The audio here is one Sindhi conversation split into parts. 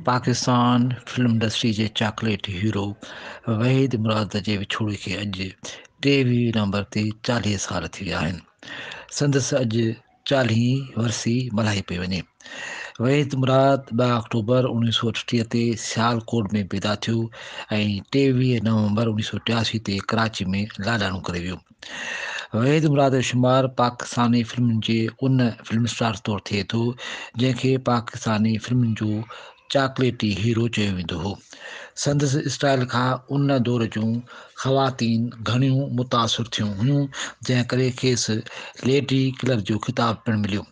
پاڪستان فلم انڊسٽري جي چاڪليٽ هيرو وحيد مراد جي وڇوڙي کي اڄ 23 نومبر تي 40 سال ٿي ويا آهن. سندس اڄ چاليهين ورسي ملهائي پئي وڃي. وحيد مراد 2 آڪٽوبر 1938 تي سيالڪوٽ ۾ پيدا ٿيو ۽ 23 نومبر 1983 تي ڪراچي ۾ لاڏاڻو ڪري ويو. وحيد مراد جو شمار پاڪستاني فلمن جي ان فلم اسٽار طور ٿئي ٿو، جنهن کي پاڪستاني فلمن جو چاڪليٽي هيرو چيو ويندو هو. سندس اسٽائل کان ان دور جون خواتين گهڻيون متاثر ٿيون هيون، جنهن ڪري کيس ليڊي ڪلر جو خطاب پڻ مليو.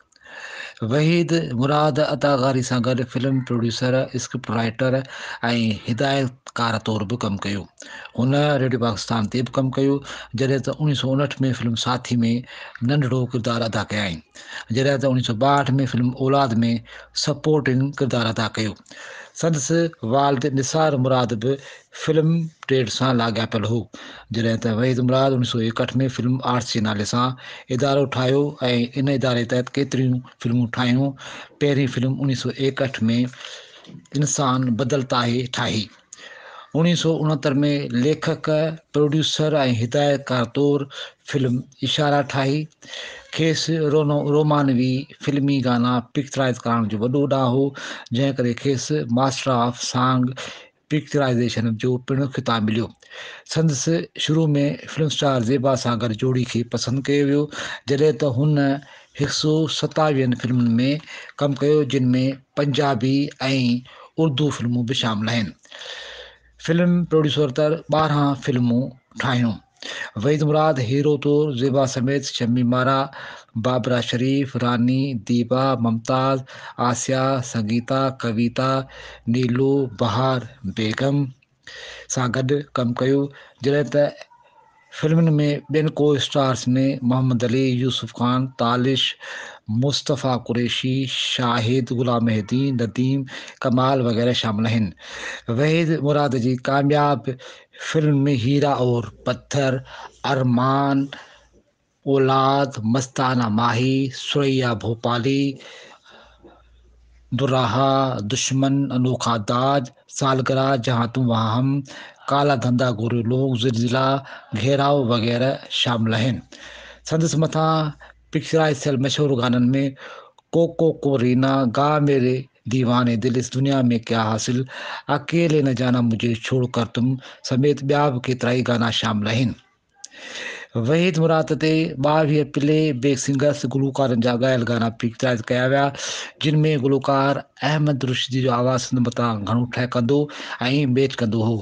وحيد مراد اداڪاري سان گڏ فلم پروڊيوسر، اسڪرپٽ رائيٽر ۽ هدايتڪار طور به ڪم ڪيو. هن ريڊيو پاڪستان تي به ڪم ڪيو، جڏهن ته 1959 ۾ فلم ساٿي ۾ ننڍڙو ڪردار ادا ڪيائين، جڏهن ته 1962 ۾ فلم اولاد ۾ سپورٽنگ ڪردار ادا ڪيو. سندس والد نثار مراد به فلم ٽريڊ سان لاڳاپيل هو، جڏهن ته وحيد مراد 1961 ۾ فلم آرٽس جي نالي سان ادارو ٺاهيو ۽ ان اداري تحت ڪيتريون فلمون ٺاهيون، پهرين فلم 1961 ۾ انسان بدلتا هي ٺاهي. 1969 ۾ ليکڪ، پروڊيوسر ۽ هدايتڪار طور فلم اشارا ٺاهي. کيس رومانوي فلمي گانا پڪچرائيز ڪرڻ جو وڏو ڏانء هو، جنهن ڪري کيس ماسٽر آف سانگ پڪچرائيزيشن جو پڻ خطاب مليو. سندس شروع ۾ فلم اسٽار زيبا سان گڏ جوڙي کي پسند ڪيو ويو، جڏهن ته هن هڪ سؤ ستاويهن فلمن ۾ ڪم ڪيو، جن ۾ پنجابي ۽ اردو فلمون به شامل آهن. فلم پروڊيوسر طور 12 فلمون ٺاهيون. وحيد مراد هيرو طور زيبا سميت شمي مارا، بابرا شريف، راني، ديبا، ممتاز، آسيا، سنگيتا، ڪويتا، نيلو، بهار بيگم سان گڏ ڪم ڪيو، جڏهن ته فلمن ۾ ٻين ڪو اسٽارز ۾ محمد علي، يوسف خان، طالش، مصطفيٰ قريشي، شاهد، غلام مهدي، نديم ڪمال وغيره شامل آهن. وحيد مراد جي ڪامياب فلمن ۾ هيرا اور پٿر، ارمان، اولاد، مستانه ماهي، ثريا ڀوپالي، دوراها، دشمن، انوکا داج، سالگرهه، جهان تم وهان هم، ڪالا ڌنڌا گوري لوگ، زلزله، گهيراء وغيره شامل آهن. سندس مٿان پڪچرائيز ٿيل مشهور گانن ۾ ڪوڪو ڪو رينا، گا ميري ديواني دل اس دنيا ۾ ڪيا حاصل، اڪيلي نه جانا مجهي ڇوڙ ڪر تم سميت ٻيا به ڪيترائي گانا شامل آهن. وحيد مراد تي 22 پلي بيڪ سنگرس گلوڪارن جا ڳايل گانا پڪچرائيز ڪيا ويا، جن ۾ گلوڪار احمد رشدي جو آواز سندس مٿان گهڻو ٺهڪندو ۽ ميچ ڪندو هو،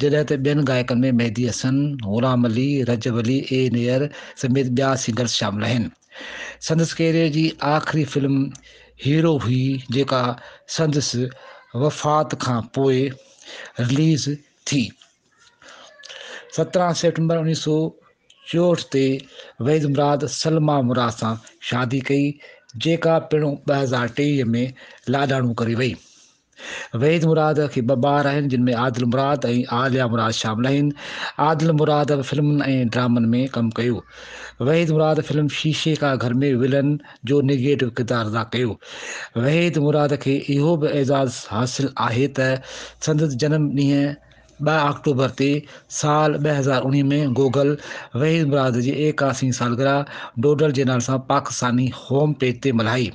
جڏهن ته ٻين گائڪن ۾ مهدي حسن، غلام علي، رجب علي اي نيئر سميت ٻيا سنگرس شامل آهن. سندس ڪيريئر جي آخري فلم هيرو هئي، جيڪا سندس وفات کان پوء رليز ٿي. 17 سيپٽمبر 1964 تي وحيد مراد سلميٰ مراد سان شادي ڪئي، جيڪا پڻ 2023 ۾ لاڏاڻو ڪري وئي. وحيد مراد کي ٻه ٻار آهن، جن ۾ عادل مراد ۽ عاليه مراد شامل آهن. عادل مراد به فلمن ۽ ڊرامن ۾ ڪم ڪيو. وحيد مراد فلم شيشي ڪا گهر ۾ ولن جو نيگيٽو ڪردار ادا ڪيو. وحيد مراد کي اهو به اعزاز حاصل آهي ته سندس جنم ڏينهن 2 آڪٽوبر تي سال 2019 ۾ گوگل وحيد مراد جي ايڪاسين سالگرهه ڊوڊل جي نالي سان پاڪستاني هوم پيج تي ملهائي.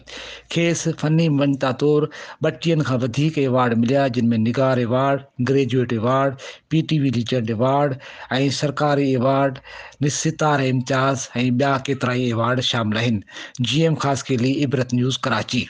کيس فني مڃتا طور ٻٽيهن کان وڌيڪ ايوارڊ مليا جن ۾ Nigar award, graduate award, P T V legend award ۽ سرڪاري ايوارڊ، ستاره امتياز ۽ ٻيا ڪيترائي ايوارڊ شامل آهن. G M Khaskheli, Ibrat news, Karachi.